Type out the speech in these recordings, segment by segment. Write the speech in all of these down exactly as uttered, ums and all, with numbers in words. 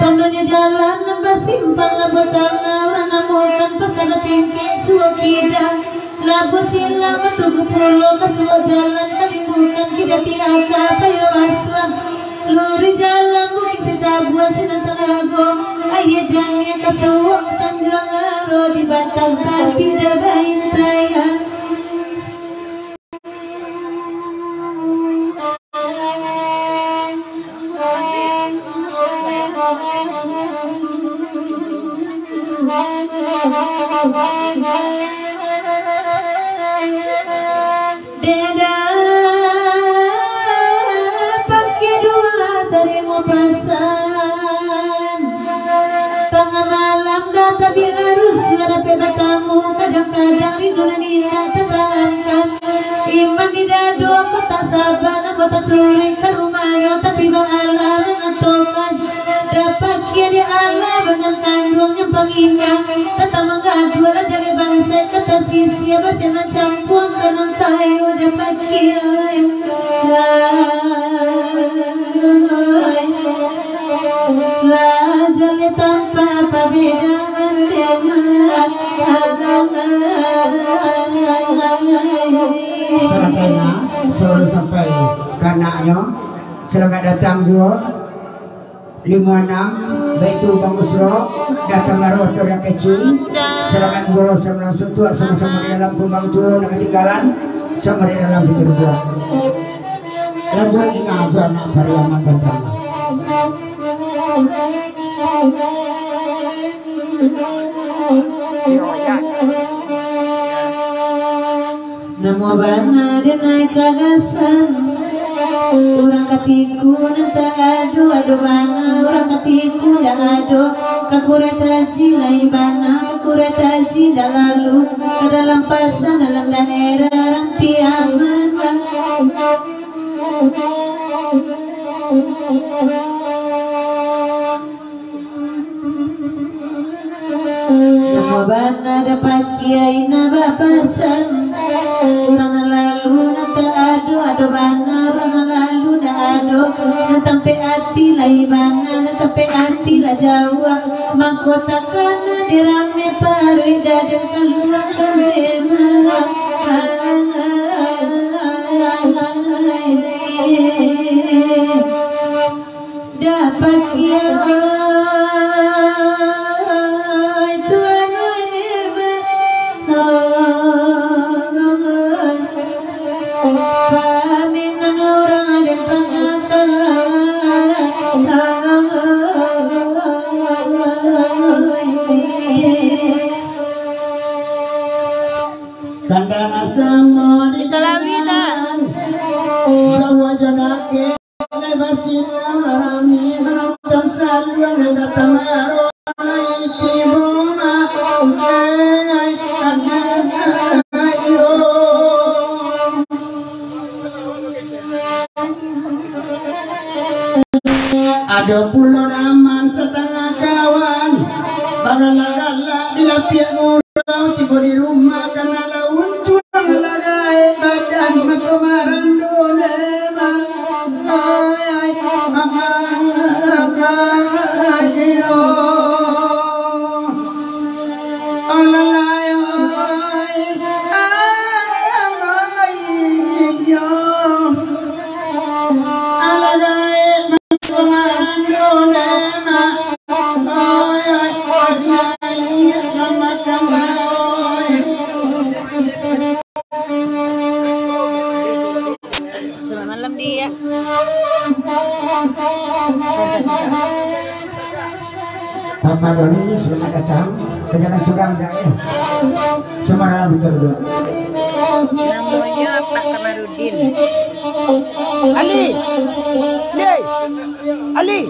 Tandonyo jalan nan basimpang, labuah tangah urang namokan, pasa batingkek suok kida. Labuah silang batugu pulo, ka suok jalan kalimbukan, kida tiaka payo aswang. Lurih jalan Bukik Sitabuah, Sinan Talago, aia janiah ka suok Tanjuang Aro, di batang tapi indak baintaian. Dek dapek kidula tarimo pasan. Tangah malam dah tabilang rusuah, dapek batamu, kadang-kadang rindu nan indak tatahankan. Iman di dado kok tak saba, nak bataturuik ka rumahnyo, tapi baalah mangatokan. Dapek kidula di alah, badan kanduang nyampang inyo, tatap manggaduah lah jaleh bansaik, kata sisia basiah mancampuang kanang kayo, dapek kidula. Lah jaleh tampak, apa bedaan dek mah. Sarakana, suaro sampai kanaknyo, selamat datang juo. Limo anam, baitu Bang Usro, datang baru waktu yang kecil. Selamat guru, selamat suntuak, sama-sama di dalam kumbang tuo, nak ketinggalan, sama di dalam kita berdua. Lanjut, ingat aja anak Pariaman Bantang. Namuah bana den naik ka gasan. Urang katiku nan tak ado, ado bana, urang katiku ndak ado. Ka kurai taji lai bana, ka kurai taji ndak lalu. Ka dalam pasan, dalam daerah, urang Piaman. Namuah bana dapek kiai nan bapasan. Urang nan lalu nan tak ado, ado bana, urang nan lalu ndak ado. Nan tampek ati lai bana, nan tampek ati lah jauah. Mangko takana dirame paruik, daden kaluakan dema. Dapek kiai tu anu ini, paminan urang aden pangakalan. Kandana samo di kalangan, jauah jo dakek. Ado pulo daman satangah kawan, bagalak-galak di lapiak gurau, tibo di rumah kana lah untuang, lah gaek badan mako marando dema. Selamat malam, Diak. Paman Doni, selamat datang. Jangan surang, Diak, eh. Selamat malam, betul, betul. Namanya Pak Kamarudin. Ali! Ye! Ali!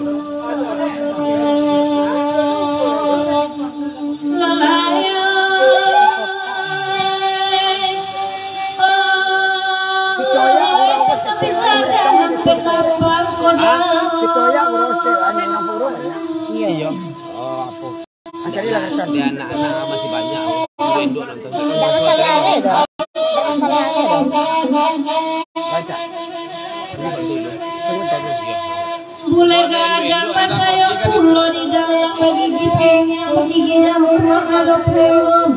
Iya. Di anak-anak masih banyak. Induak nonton. Ndak masalah, eh, doh. Ndak masalah, eh, doh. Baca. Ini bantu dulu. Mulai gadang basayok pulo di dalam, bagigi pinggang, bagigi jantuang ado pulo.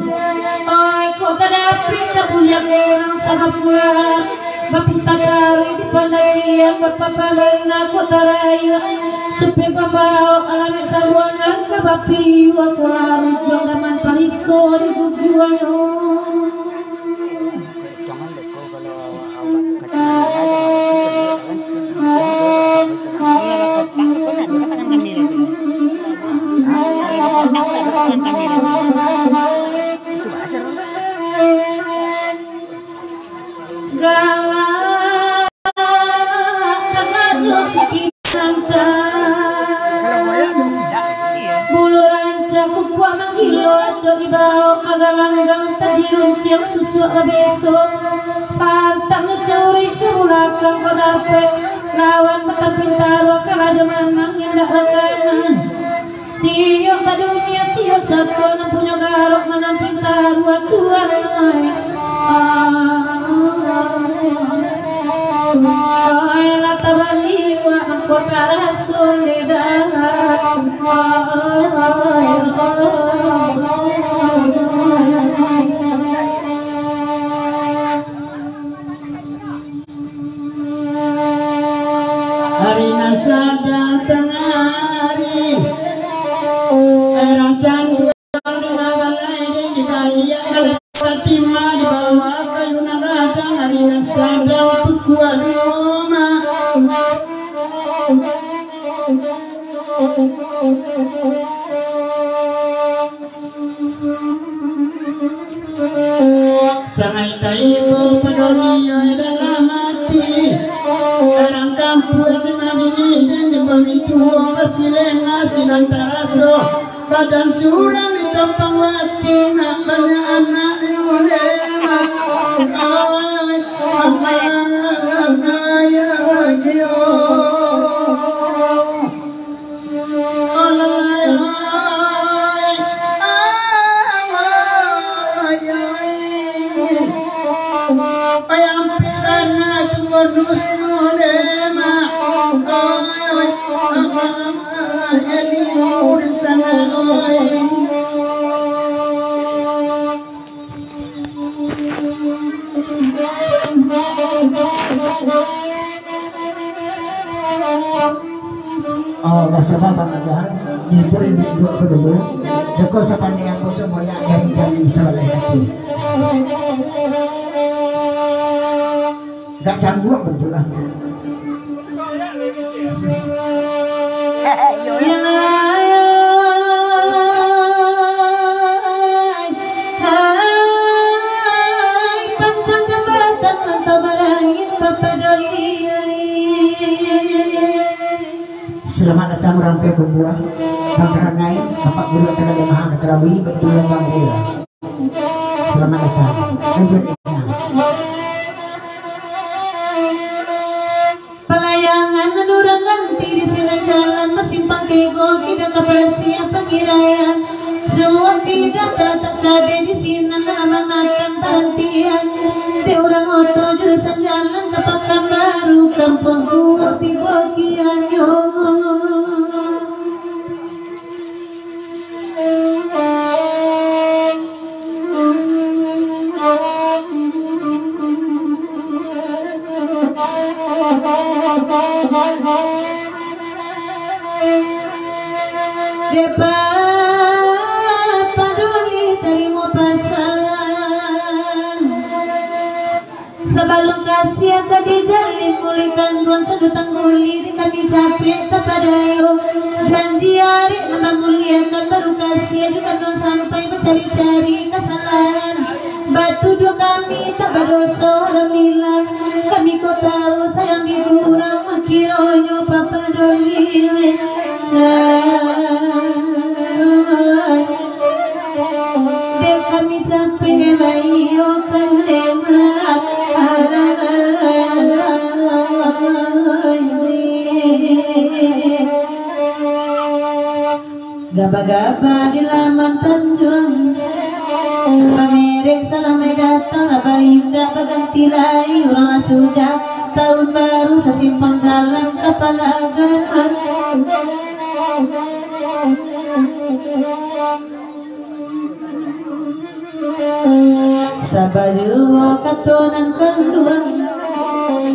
Oi, kok tadapik tabuliak urang sabapulan. Bapita taruih di pandakian, bapapalan kota raya. Supir pambaok alamaik saruangan ka bapiu, aku larujuang daman pariko di guguanyo. Galak tanganyo si Pinanta. Bulu rancak kukuak mangilo, acok dibaok ka galanggang, tajirunciang susuak babiso. Pantaknyo suruik ka bulakang, kok dapek lawan batang Pintarua, karajo manang indak bakana. Tiok ka dunia, tiok sato, nan punyo garok manang Pintarua, Tuan ai. Ai, lah tabaliak, mangko taraso lidah. Ari nan sadang tangah ari, ari nan canduang di mabalai, di baliak balai Fatimah, di bawah kayu nan radang, ari nan sadang pukua duo, Mak. Sangaik taibo padoli dalam ati. Urang kampuang di mabini den di bumi tuo, basilena sinan taraso. Badan surang di tampang wati, nak banyak anak di ulema. Ai, ai, ai, ai, ai. Oh, basabab pangadahan, diberi duit dua puluh ribu. Joko sapandai ambo tu moyak jari-jari sabalai kaki. Dak cangguak bantuak lah. Hai, pantang jambatan rantau barangin papadoli. Selamat datang urang Pembuah, Bang Ranai, Bapak Guru Acara Jamaah Acara Bui, Betulan Bang Ria. Selamat datang. Lanjut. Palayangan nan urang ranti di sinan jalan basimpang tigo, kida ka Pasiah Pangiraian. Suok kida talatak kadai di sinan, aman makan parantian. Dek urang oto jurusan jalan ka Pakanbaru, kampuang Kuok tibo kianyo. Dek papaduli tarimo pasan. Sabalun kasiah ka dijalin, mulih kanduang sado tangguli, di kami capek tapadayo. Janji arek nan mamuliakan, baru kasiah di kanduang sampai bacari-cari kasalahan. Batuduah kami tak badoso, alhamdulillah. Kami ko tahu sayang dikurang, makironyo papaduli. Dek kami capek baiyo kan lemak. Gaba-gaba di laman tanjuang. Pamerek salamai datang, lah baindak baganti lai. Urang lah sudah tahun baru, sasimpang jalan ka Palagan. Saba juo kato nan kanduang,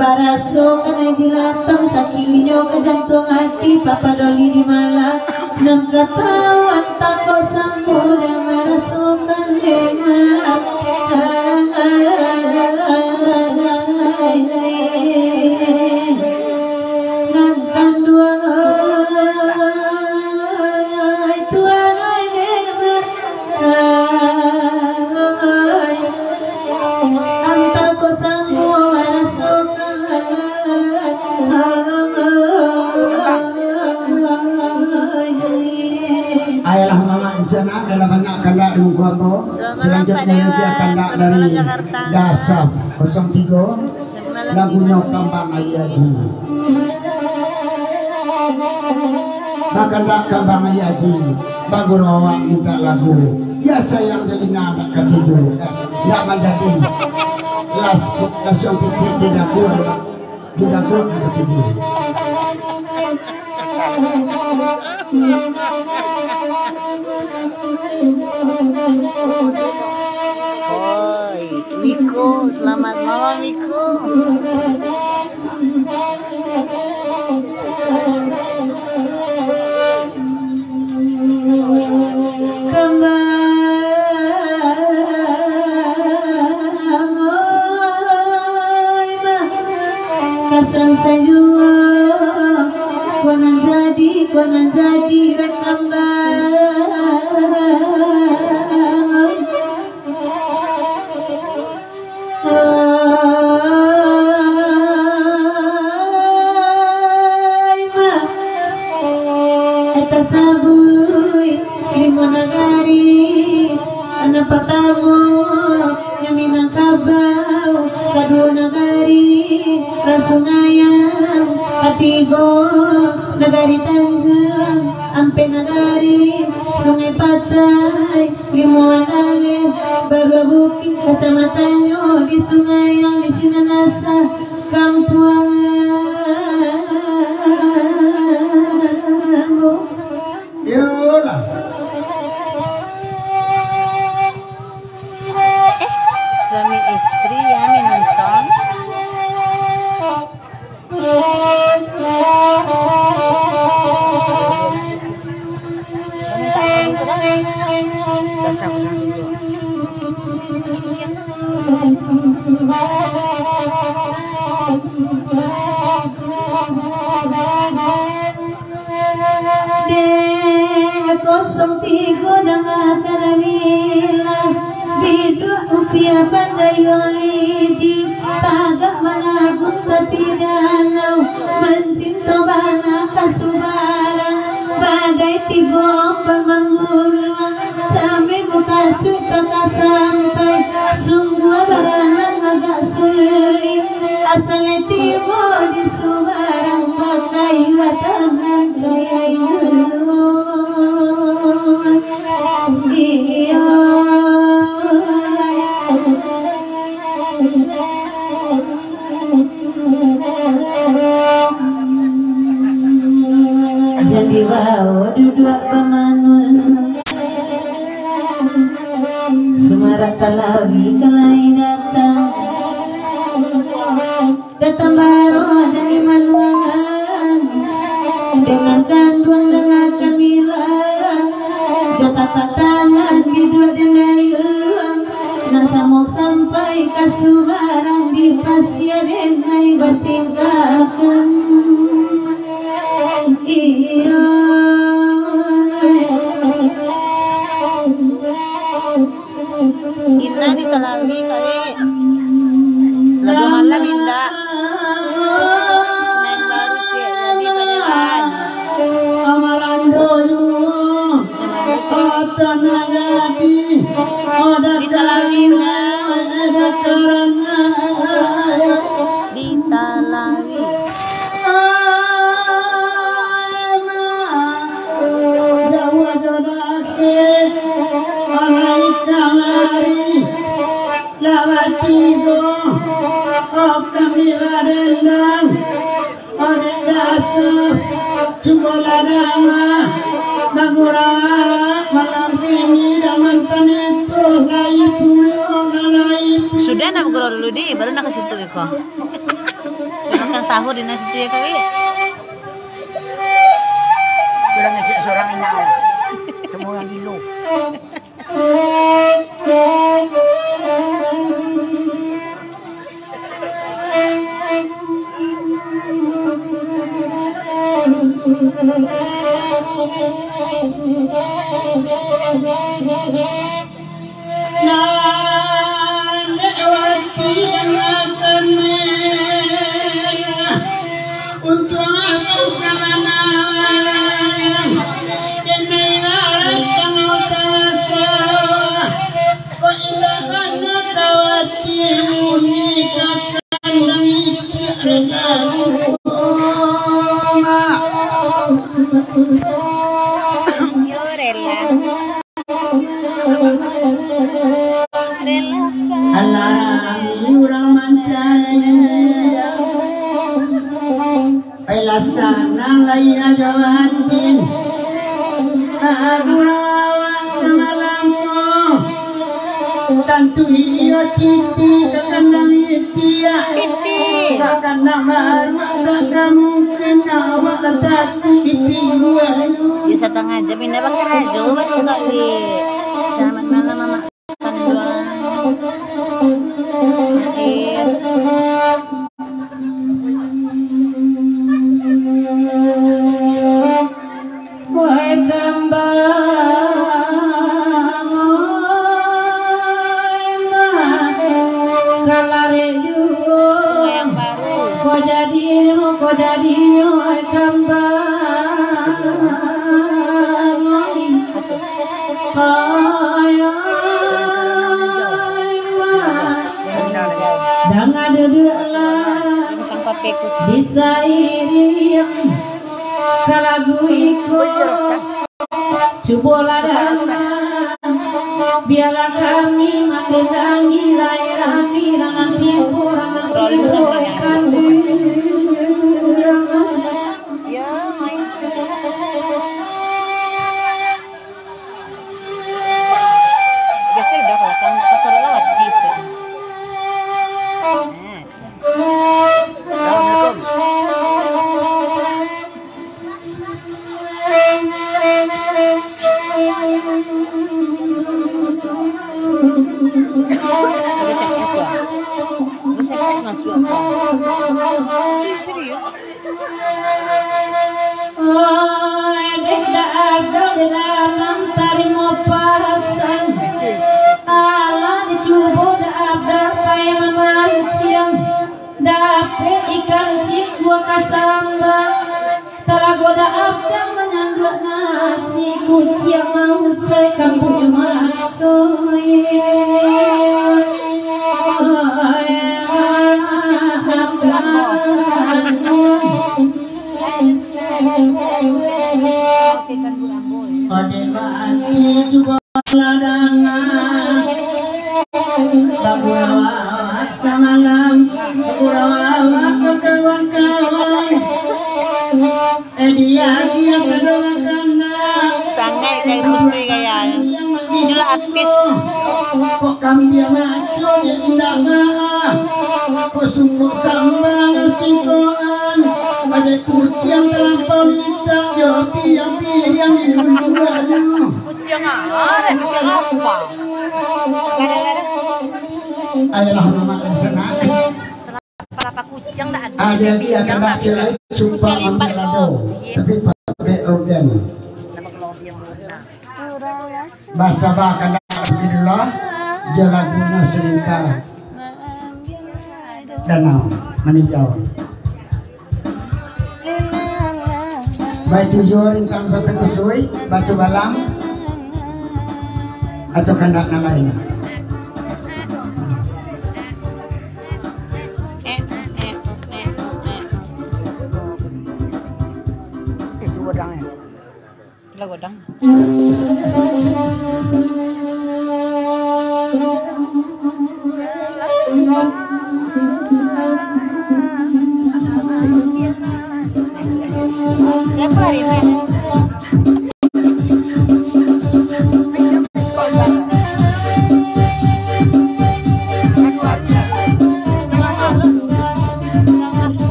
baraso kanai jilatang, sakinyo ka jantuang ati, papadoli di malang, nan ka tau antah ko sambuang, marasokan dengar. Nan kanduang, oi, tuan, oi, dengar. Antah ko sambuang marasokan. Ayolah, mamak di sana, dah lah banyak kandak di muko ambo. Selanjutnya lagi kandak dari Dasar kosong tiga, lagunyo Kambang Aia Aji. Bakandak Kambang Aia Aji, baguru awak mintak lagu. Yo sayang jo Ina nak katidu, eh, nak manjadi las-, lasuang pitik di dapur, di dapur nak katidu. Oi, Wiko, selamat malam, Wiko. Kambang, oi, ma, kasan sajuo, ko nan jadi, ko nan jadi, rai kambang. Ai, ma, tasabuik limo nagari, nan partamo, nyo Minangkabau, kaduo nagari, Rasungayang, katigo, nagari Tanjuang, ampek nagari, Sungai Patai, Limo Andaleh, Barua Bukik, kacamatannyo di Sungayang, di sinan asa kampuang ambo. Iyolah. Eh, suami istri ya, menoncong. Dek kosong tigo dangakan milah, biduak upiah pandai yo lidi, tagak managuang tapi danau, mancinto bana ka subarang, bagai tibo pamangguluang, sambil mukasuik ka sampai, sungguah baranang agak sulik. Asal tibo di subarang, pakai batahan kayai dulu. Iyo. Jan dibawo duduak bamangun. Sumarak Talawi ka lai datang. Datang baroh dari manuangan, dangakan duang, dangakan milah, jo tapak tangan biduak dendayuang, nan samo sampai ka subarang, di pasia denai batingkahkan. Iyo. Indak di Talawi, Kak. Lagu malam indak. Main baru, Cik. Jadi, Pak Dewan. Di Talawi, Kak. Di Talawi. Jauah jo dakek, alai kamari, lawat tigo, kok kami badendang, odek dasar, cubolah dama, bagurau malam kini, daman tanitu, lai pulo, lalai. Dah nak bagurau dulu, di, baru nak ka situ iko. Dah makan sahur di situ yo, Kak, wi. Kurang ngecek surang indak lah. Semua urang gilo. Nan dek wati dan makan merah, untuang abang sama nawang, denai larai tangau tangasa, kok indak bana tawati uni kakak. Yo, rela. Rela, Kak. Alah rami urang mancari. Pai lah sanang lai ajo batin. Lagu awak samalam ko, tantu iyo titi ka kandang itiak. Titi. Ka kandang baruak tak ka mungkin awak lah tati titi buahnyo. Yo, satangah jam indak bakarajo, baru kok, Dik. Selamat malam, Mamak. Makan dulu. Air. Wahai kambang, oi, mah, kalarek juo. Ko jadinyo, ko jadinyo, wahai kambang, oi. Oi, oi, mah. Danga duduaklah, bisa iriang ka lagu iko. Cubolah danga, bialah kami mandendangi, rai rami rangan timbo, rangan timbo, ikan di rangan. Biasa udah kalau kamu ke suruh lewat gitu. Nah, assalamualaikum. Ada S M S lah. Ada S M S masuk apa? Serius? Oi, dek Da Abdal, dek Da Abdal tarimo pasan. Alah dicubo Da Abdal pai mamanciang, dapek ikan sikua ka samba. Talago Da Abdal manyanduak nasi, kuciang mausai kampuang maco. Odeh bati cubo lah danga, bagurau awak samalam, bagurau awak bakawan-kawan. Eh, dia, dia sadang kandang. Sangai kai putih gaya. Itulah artis. Kok kambiang maco dia indak ba. Kok sungguh sambang singkoan. Ada kuciang talampau litak, yo piang-piang di duduaknyo. Kuciang apa? Kuciang apa? Ayolah, Mamak, di sana. Palapa kuciang dak ado. Ado lagi yang kena cerai, sumpah ambil lado. Tapi pakai organ. Basaba kena alhamdulillah, jo lagunyo Selingkar Danau Maninjau. Baitu juo rintang bapakusui, batu balam, atau kandak nan lain. Itu godang ya. Lah godang.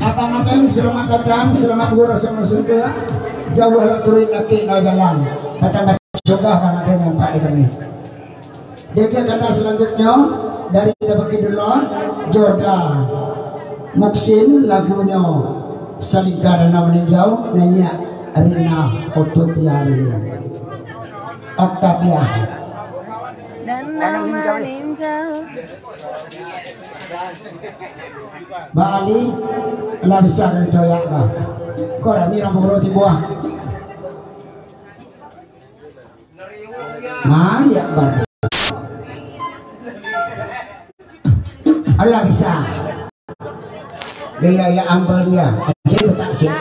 Abang-abang, selamat datang, selamat gurau, selamat sentuh. Jauah lah turuik laki nau jalan. Patang bacoba abang-abang nampak di kami. Dek kata selanjutnya, dari Dapaki dulu, Joda Muksin, lagunyo Salingka Rana Maninjau, nyanyiak Rina Octavia. Octavia. Rana Maninjau. Bali, lah bisa kan coyak lah. Kau lah ni orang Bogor tibuah. Maliak baru. Alah bisa. Dia ya ambil dia. Cik tak cik.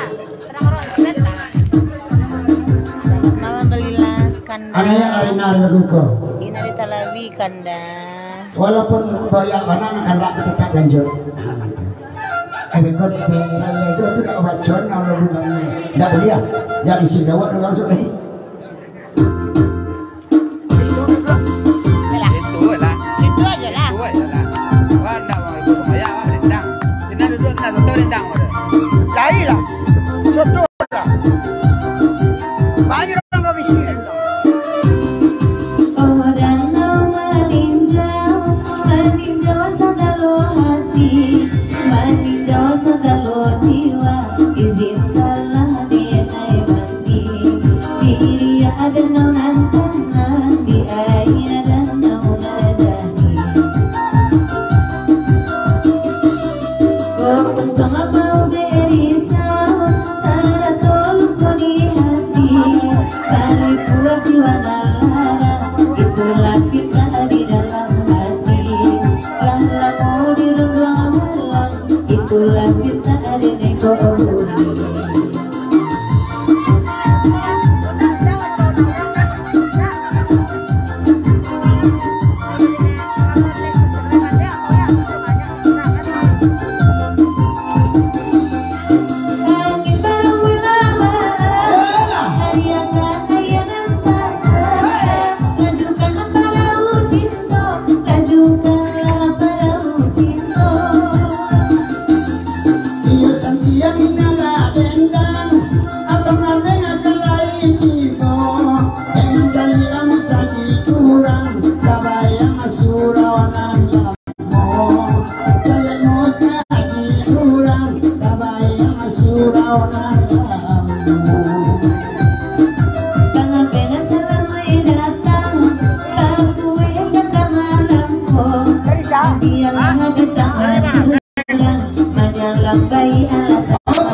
Selamat malam, Belilas, Kanda. Anaknya Arina Laguko. Ina di Talawi, Kanda. Walaupun banyak bana, kan dak tetap lanjut. Nah, mantap. Tapi kau di daerah itu tu dak baca, nah, lagu kami. Dak boleh, ah. Dak isi jawab dengan langsung ni. Yalah. Itu lah. Itu aja lah. Itu aja lah. Wah, ndak mau ikut sembahyang, wah, rendang. Sini duduk, tak soto rendang, wah. Cari lah. Soto lah. Banyak orang habis rendang. Oh, danau maninjau, maninjau sagalo hati, maninjau sagalo jiwa, izinkanlah denai mandi. Di aia danau nan tanang, di aia danau nan janih. Kok untuang lapau berisau, sarato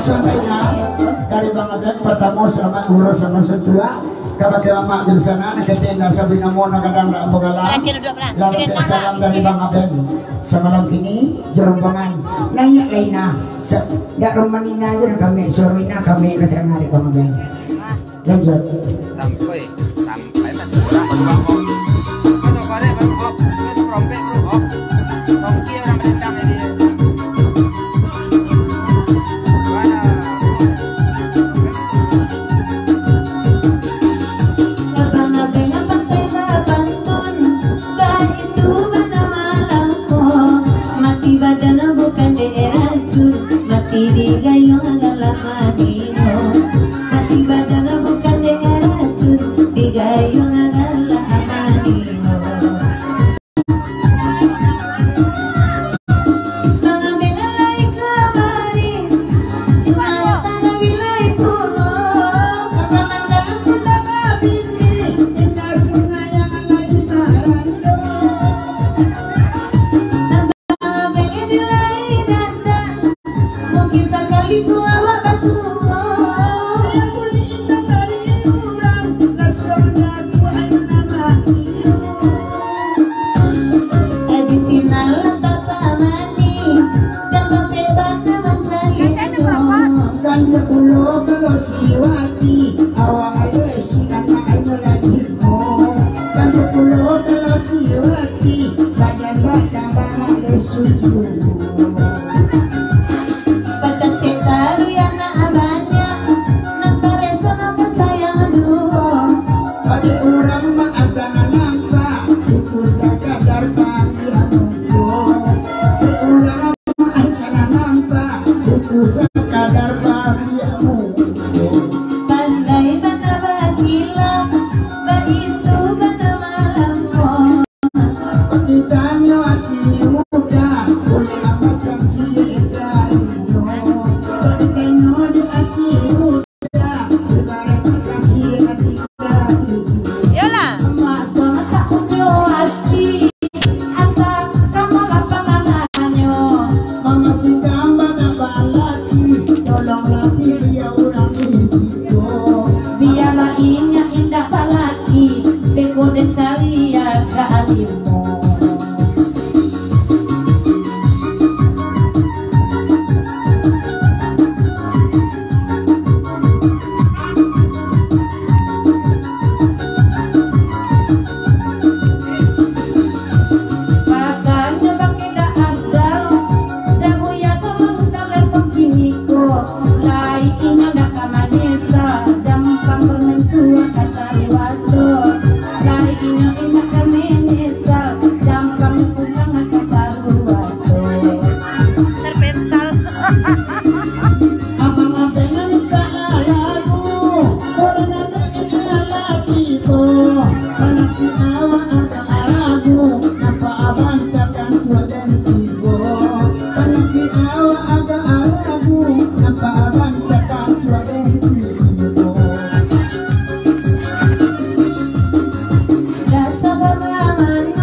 Sampainya dari Bang Aden, pertama, selamat umrah sama Suntua. Kabake mamak di sana, nak kata indah sabi namo, nak kadang nak ambo galak. Lah dapek salam dari Bang Aden. Samalam kini, jo rombongan. Naiak lai nah. Sa-, dak rombongan inah aja dah kami, suaro inah kami, kata ngarek Bang Aden. Lanjut. Sampai, sampai lah. Urang baru bangkok. Kan baru balik, baru hop. Kan baru rompet, baru hop. Tongki urang balintang jadi. Mana? Abang-abang pantai bapantun, baitu bana malam ko. Mati badan bukan dek racun, mati digayung dalam Madinah. Mati badan bukan dek racun, digayung dalam Madinah. Mungkin sakali tu awak basuo. Di sinan lah tapamanah, jan sampai bana mancaliak. Kan dia pulo kalau si Wati, awak alai sinan makai melalui. Kan dia pulo kalau si Wati, badan batambah alai sujud. Pacacek taruih anak banyak, nan tareso nan sayang duo. Bagi urang mah asa nan nampak, itu sakadar paliang mudo. Bagi urang mah asa nan nampak, itu sakadar paliang mudo. Pandai bana bakilah, baitu bana malam ko. Ditanyo ati muda, buliah macam ciek darinyo. Ditanyo di ati muda, ibarat macam ciek ati darinyo. Yolah. Mak sangat tak punyo ati, asa kama lapangan anyo. Mama si kama nak balaki, tolonglah pilih urang isi. Bialah inyo indak balaki, beko den cari agak limo. Makonyo bakeh dak adau, dak buya tu mantang lepon kiniko. Lai inyo dak ka manesa, jampang bermentua ka saruaso. Lai inyo indak ka manesa, jampang pulang ka saruaso. Terpental. Abang-abang mintak lagu, urang anak inyo lah tibo. Pananti awak agak ragu, nampak abang takkan kuat dan tibo. Pananti awak agak ragu, nampak abang takkan kuat dan tibo. Dasar abang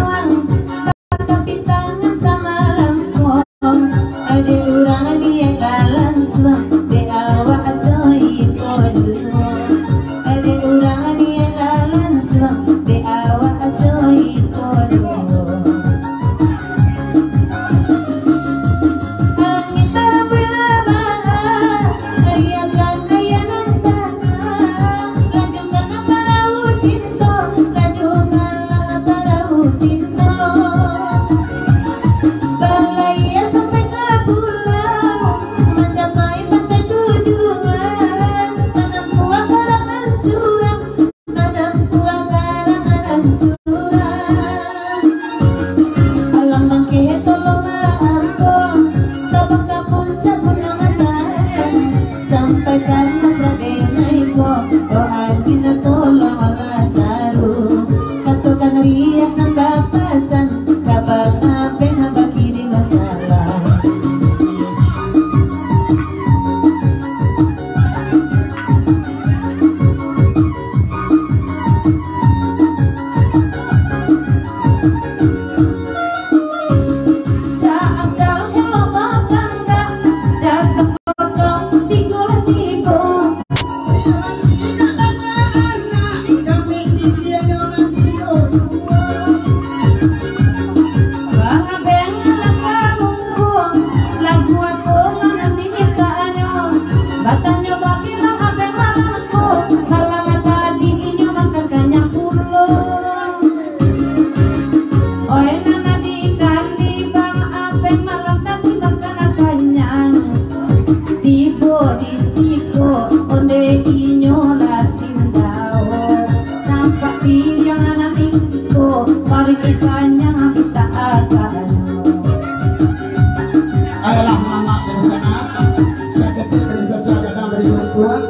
Ayolah, mamak dari sana. Saketek dari Jaja datang dari Bungkuang.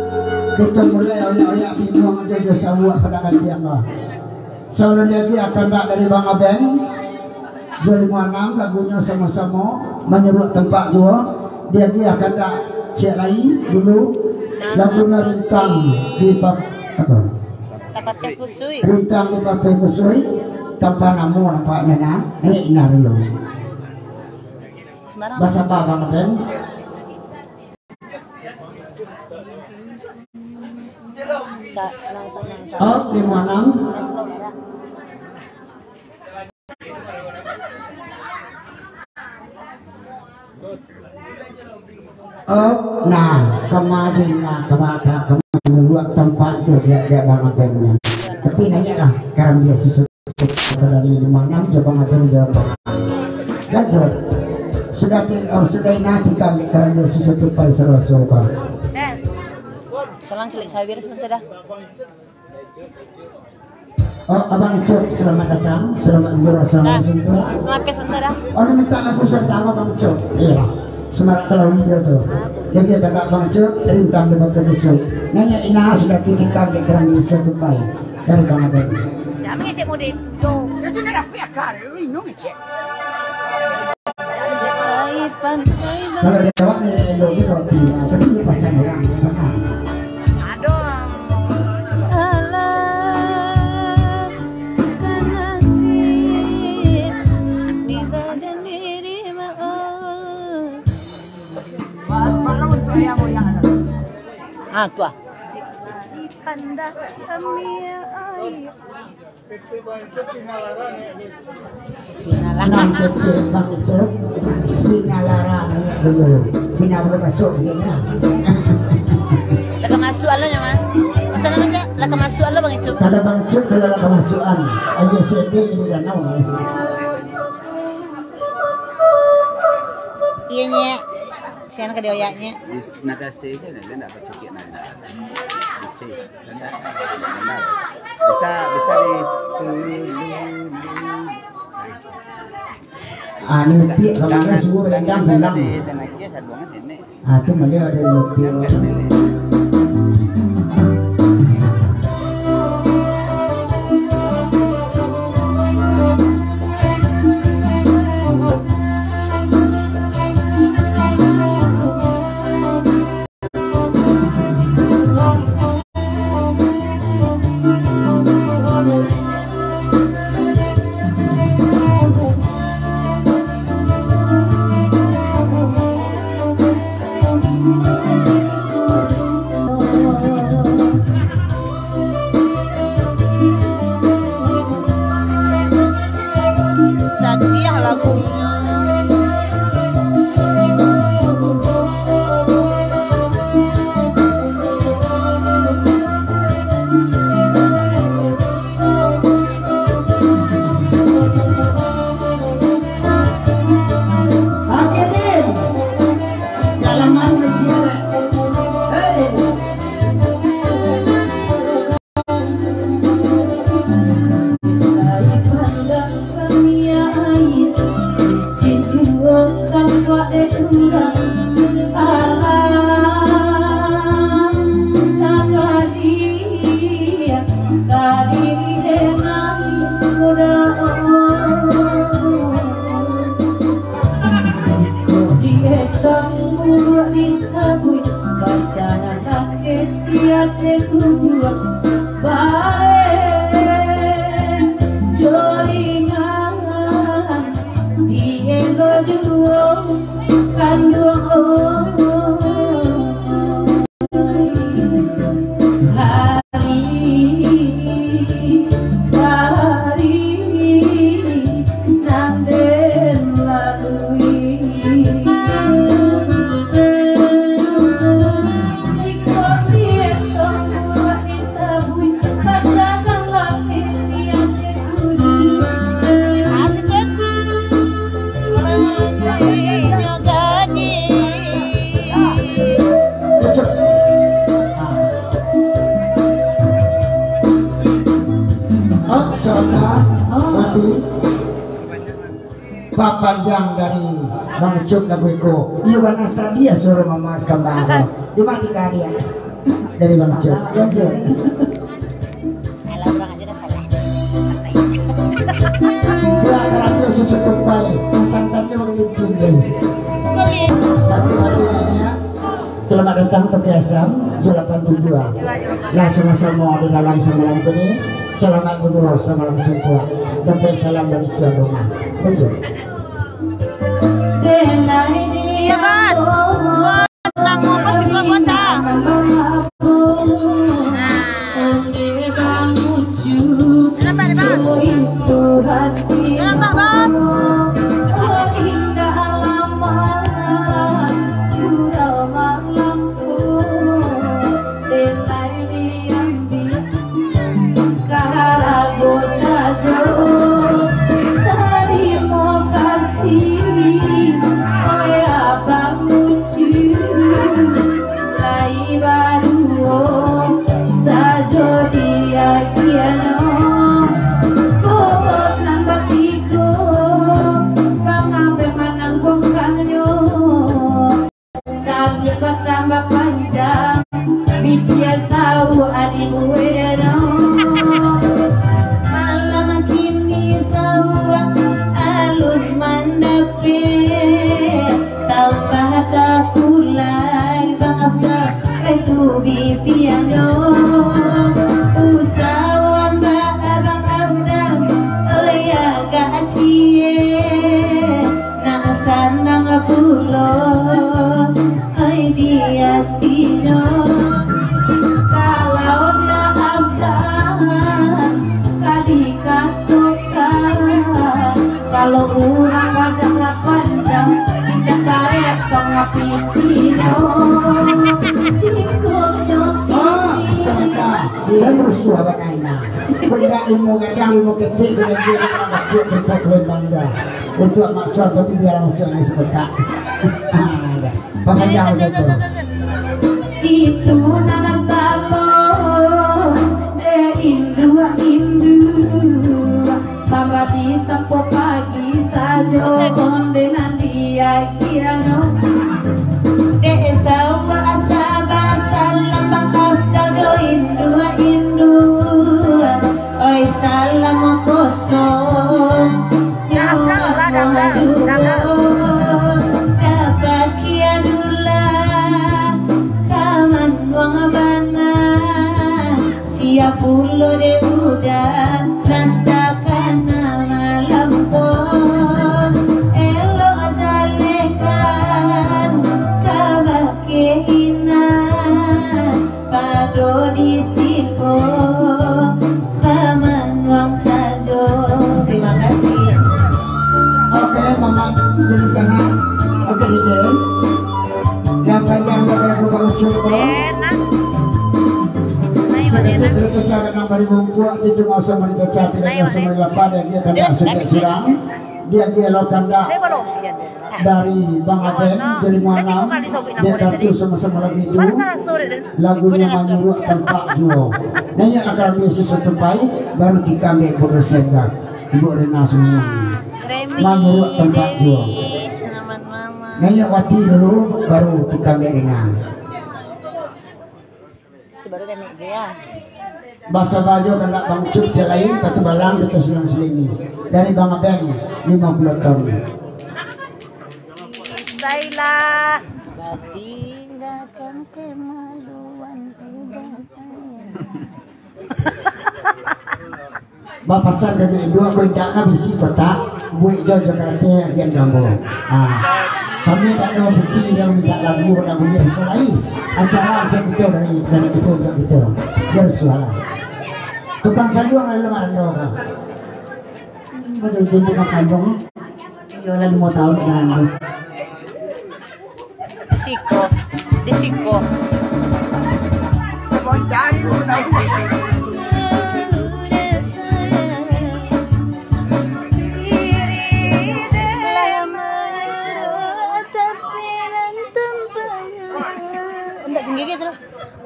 Kita mulai oyak-oyak pinuang aja jo sawuak pada gantian lah. Sabalun diagiah kandak dari Bang Abeng, jo limo anam lagunyo samo-samo manyeruak tampak juo. Diagiah kandak ciek lai dulu, lagunyo Rintang di Pap-, apo? Tapateh Kusui. Rintang di Papeh Kusui, tanpa namo nampaknyo nah. Eh, nah dulu. Sembarang. Basapa Bang Abeng. Sa-, nang sa-, nang sa-, Oh, limo anam. Nang slow, ya. Oh, nah, kamarin, nah, kama-, ka-, kama-, buat tampak tu dia, dia Bang Abeng nyo. Tapi naiaklah karambia susu tu dari limo anam jo Bang Abeng jo. Dan tu, sudah ti-, oh, sudah inah tikam di karambia susu tu pai saraso, Bang. Eh, salang cilik sawir semesta dah. Oh, Abang Cok, selamat datang. Selamat berasa. Dah. Semakin santai dah. Oh, ni minta lagu pertama, Bang Cok. Iya. Semarak kalau video tu. Jadi, ada Bang Cok, Rintang di Batu Besok. Naiak inah sudah titikkan di kerang di Suatu Pai. Dari Bang Abang. Jangan mengecek mudik. Yo. Itu nak dapat akal, lu inyo ngecek. Kalau lewat ni, lo ni roti, ah, tapi dia pasang orang, dia makan. Aduh. Alah, kanasib di badan diri, maaf. Ah, tu ah. Di pandak kami, ai. Pinalarang. Nah, kecil Bang Icuk, pinalarang dulu. Pina boleh masuk dia, nah. Lah ka masuak lo nyo, Mas. Masalah macam lah ka masuak lo, Bang Icuk. Kada Bang Icuk, kalau lah ka masukan. Ayo, sedih ini danau, eh. Iya, Nyek. Sian ka dioyak, Nyek. Di nada C saja, dia ndak bacukiak nada. Di C. Bisa, bisa di Ah, ni upiak kalau suruh rendang pulang. Ah, tu malah ada upiak. Mati. Bapanjang dari Bang Ucup lagu iko. Iyo bana sadia suaro Mama Iskandar. Di mati ka dia. Dari Bang Ucup. Bang Ucup. Alah, urang aja dah salah. Ya, terakhir susu tupai. Santannyo mangikuti dia. Tapi mati ya. Selamat datang Toke Asam, jo lapan tujuah. Lah samo-samo di dalam samalam kini. Selamat babuah samalam sungkuak. Dapat salam dari tuan rumah. Betul. Bos. Bos, bos, ah. Nampak, nampak. Karabo sajo. Tarimo kasih, oi Abang Ucu. Lai baduo sajo di agiahnyo. Kok nan batigo, bangapeh manang bongkangnyo. Kami batambah panjang, bikia sauak dibueknyo. Malam kini sauak alun mandapek, tambah takulai bangka itu bibianyo. Usawo ambak abang Abdam, oi agak ciek. Nak sanang pulo, ai di atinyo. Kalau dah abang, ka dikatokan. Kalau urang kadang lapan jam, indak karek tongah pitinyo. Jikoknyo Ah, sabanta. Dia berusuh abang Aina. Kau indak ilmu gadang, ilmu ketik, kau indak dia nak bakut, bakut, kau indak dia. Untuak maksa, tapi biar masuk ni sebentar. Ah, dah. Papanjang saja tu. Itu nan talo, dek induak-induak. Mambari sampo pagi sajo, onde nan diagiahnyo. Dek sauak asa basalam, bangkah jo induak-induak. Oi, salam kosong. Nyawa maju. Dapat kia dula, kaman wang bana. Sia pulo dek uda, nan takana malam ko. Elok jalehkan, kabake ina, pado di siko, pamanuang sajo. Terima kasih. Oke, Mamak, jadi sangat. Oke, DJ. Yang panjang, yang panjang, Bapak Ucup, bro. Enak. Sebenarnya Sakit enak. Terpecah dengan bari bungkuak, itu masa mari pecah, tidak Senayan, masa mari lapar, dan dia kandak sudah surang. Dia, dia lo kandak dari Bang Aden, jadi muanam. Dia kartu sama-sama lagu itu. Lagunya Manguruak Tampak Juo. Naiak akan bisi satu pai, baru tikam dek produsen, Bang. Ibu Rena Sumiang. Manguruak Tampak Juo. Selamat malam. Naiak wati dulu, baru tikam dek Rena. Itu baru remek dia. Basa bajo kandak Bang Cut, cek lain, patu balang, kita silang selingi. Dari Bang Abeng, lima puluh tahun. Isailah. Batinggakan kemaluan udah saya. Bapasan dari induak, ko indak ka bisi kotak, buek jo Jakarta agian gambo. Ah. Kami tak ada bukti yang minta lagu, nak bunyi apa lain. Acara agian kita dari, dari kita untuk kita. Biar suara. Tukang saluang lalu marando ka. Hmm, betul-betul tukang saluang. Iyo lah, limo tahun marando. Siko, di siko. Ndak tinggi gitu loh.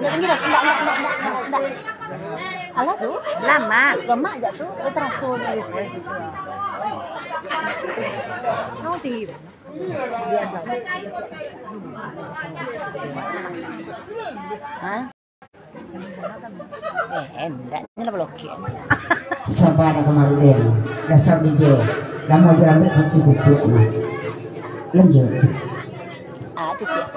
Ndak tinggi dah. Ndak, ndak, ndak, ndak, ndak. Alah tu. Lama. Lemak jak tu, dia teraso dari situ. Kamu tinggi. Hah? Eh, endak, ini lah blokir. Sabar nak kemarin. Dasar D J. Kamu aja ambil pasti kutuk, nah. Lanjut. Ah, titik.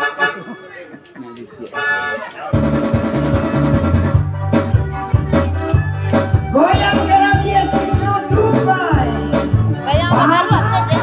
Goyang dalam dia siswa Dubai. Goyang baru apa je?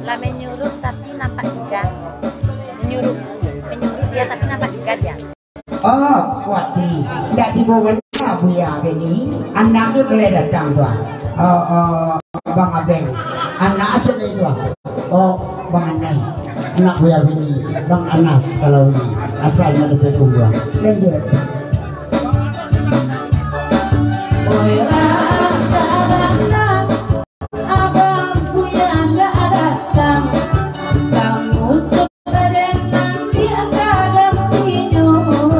Lah menyuruh tapi nampak ikan. Menyuruh, menyuruh dia tapi nampak ikan ya. Oh, kuati. Ndak tibo bana Buya Beni. Anak tu boleh datang tu, ah. Oh, oh, Bang Abeng. Anak aja dari tu, ah. Oh, Bang Anai. Anak Buya Beni. Bang Anas kalau ni. Asal dari Petung, ah. Lanjut. Oi, rasa datang. Abang Buya ndak datang, kamu tu badenang di akadang tidur.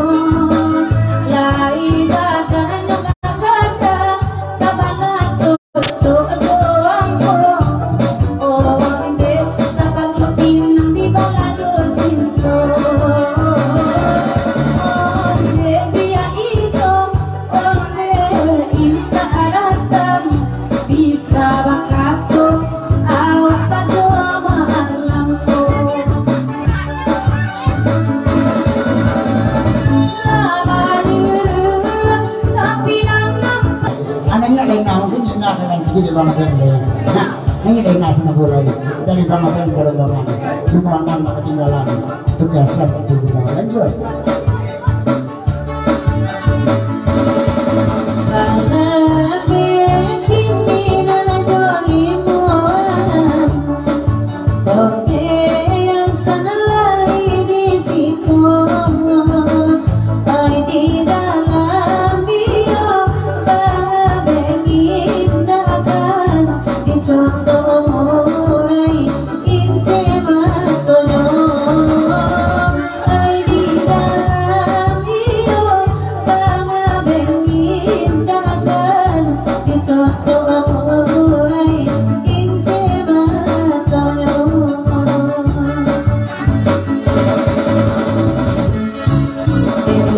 Lai batanyo kata, sabana tutup doang pulo. Onde sapatu pinang di balado sinso. Onde biak iko, onde indak datang. Bisa bakato, awak sajo malangko. Lah baliur, tapi nan nampak. Anaknya lain nah, mungkin indah dengan diri Bang Abeng lain. Nah, ini lain nah sama bola ini. Dari Bang Abeng ke rombongan. Cuma anak tak ketinggalan. Tugas siapa tu kita lanjut. Ai di dalam iyo, bangabeng indakan, dicotok urai inci matonyo.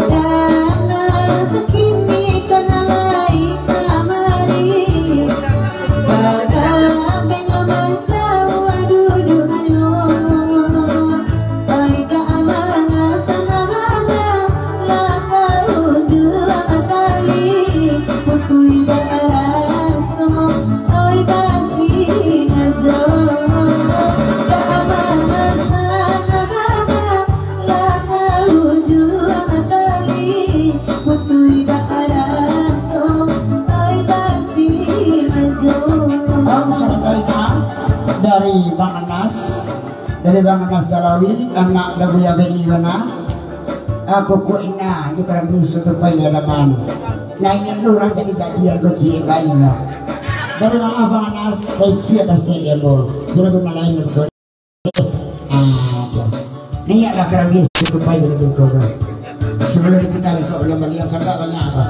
Dana sakini kana lai kamari. Om, sampaikan dari Bang Anas, dari Bang Anas Dalawi, anak Dabuya Beni bana. Aku kuina di Karambin Sutupai Dalaman. Naiak urang jadi jadian kecil bayi lah. Dari Bang Anas, dari Cia Tasik Lembong. Sudah bermain betul. Ah, tu. Naiaklah Karambin Sutupai betul kau. Sebelum kita besok belum balik, apa tak banyak apa?